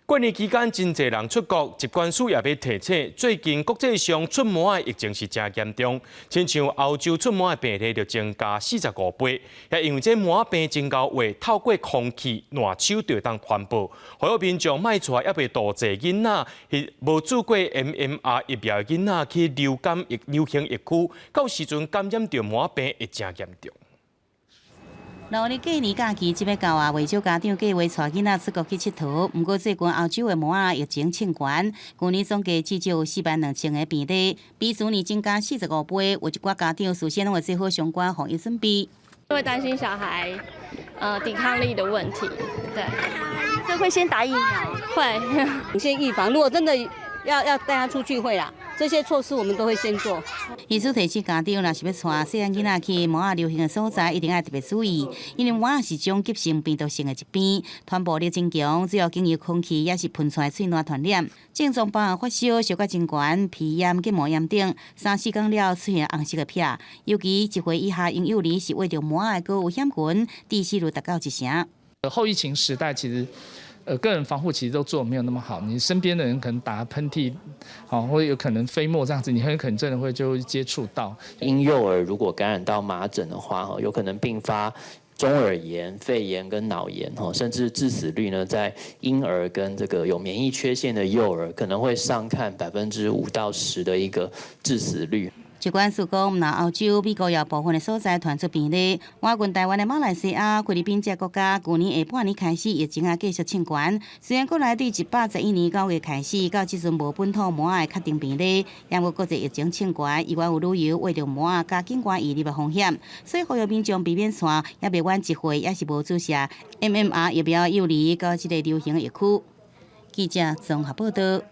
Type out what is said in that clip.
過年期間真濟人出國，疾管署也欲提醒，最近國際上出麻的疫情是誠嚴重，親像歐洲出麻的病例就增加45倍，也因為這麻病真𠢕話，透過空氣、爛手就會當傳播，呼籲民眾莫帶猶未渡濟囡仔，無注過 MMR 疫苗的囡仔去流感疫流行疫區，到時陣感染著麻病會誠嚴重。農曆過年假期這欲到啊，袂少家長計劃帶囡仔出國去𨑨迌。毋過最近歐洲的麻仔疫情衝懸，舊年總計至少有4萬2千個病例，比去年增加45倍。有一寡家長事先攏會做好相關防疫準備。會擔心小孩，抵抗力的問題，對，所以會先打疫苗。會，先預防。如果真的要帶他出去，會啦。這些措施我們都會先做。醫師提醒家長，若是欲帶細漢囡仔去麻仔流行的所在，一定愛特別注意，因為麻仔是種急性病毒性的疾病，傳播力真強，主要經由空氣抑是噴出來喙瀾傳染。症狀包含發燒、燒甲真懸、皮炎、結膜炎等，三四工了出現紅色的癖。尤其1歲以下嬰幼兒是患著麻仔的高危險群，致死率達到一成。後疫情時代，其實個人防護其實都做得沒有那麼好，你身邊的人可能打噴嚏，好，或者有可能飛沫這樣子，你很可能真的會就會接觸到。嬰幼兒如果感染到麻疹的話，有可能併發中耳炎、肺炎跟腦炎，甚至致死率呢，在嬰兒跟這個有免疫缺陷的幼兒，可能會上看5%到10%的一個致死率。疾管署講，毋但歐洲、美國也有部分的所在傳出病例，倚近台灣的馬來西亞、菲律賓這國家，舊年下半年開始疫情也繼續衝懸。雖然國內對111年9月開始到這陣無本土麻仔的確定病例，也無國際疫情衝懸，依然有旅遊患著麻仔佮境外移入的風險，所以呼籲民眾避免帶猶未滿1歲，抑是無注射 MMR 疫苗幼兒到這个流行的疫區。記者綜合報道。